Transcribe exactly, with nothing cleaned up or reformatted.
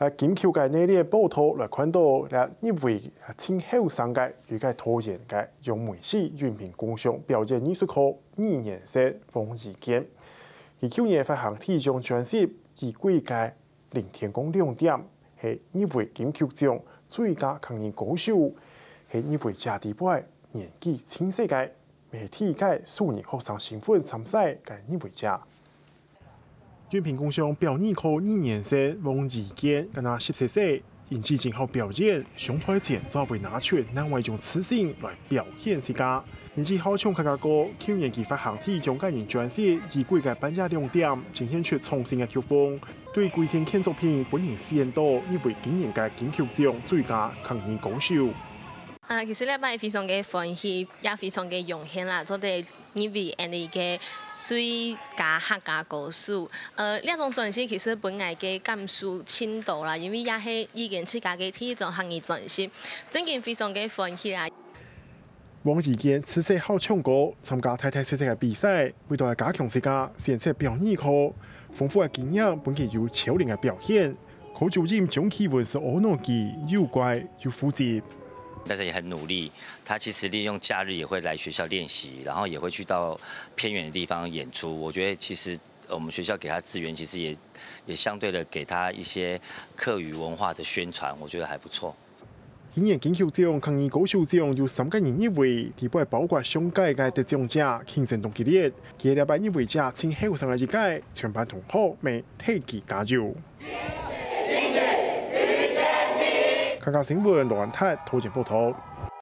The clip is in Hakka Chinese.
啊，金曲个內列報導來看到，這一位盡後生个，有个桃園个楊梅西永平公上表演藝術科二年生王怡堅。佢舊年發行第一張專輯《衣櫃个零天光兩點》，係入圍金曲獎最佳客語歌手，係入圍者裡背年紀盡細个，係第一个素人學生身份參賽个入圍者。 永平公上表演科二年生王怡堅，干那十七歲，因為盡好表演，上台前就會拿出另外一種自信來表現自家。因為好唱客家歌，舊年佢發行第一張個人專輯《衣櫃个半夜兩點》，呈現出創新个曲風。對幾千件作品分人選到入圍今年个金曲獎最佳客語歌手。 啊，其實這擺非常个歡喜，也非常个榮幸啦，做得入圍𠊎俚个最佳客家歌手。呃，這張專輯其實分𠊎个感受盡多啦，因為也係怡堅自家个第一張客語專輯，真經非常个歡喜啦。王怡堅自細好唱歌，參加大大細細个比賽，為著愛加強自家，選擇表演科，豐富个經驗分佢有超齡个表現。 科主任張啟文係阿腦佢又乖又負責。但是也很努力。他其实利用假日也会来学校练习，然后也会去到偏远的地方演出。我觉得其实我们学校给他资源，其实也也相对的给他一些客语文化的宣传，我觉得还不错。今年金曲獎客語歌手獎有三个人入圍，裡背包括上屆个得獎者競爭當激烈，佢係這擺入圍者盡後生个一屆，全班同學乜替佢加油。客家新聞羅安泰桃園報導。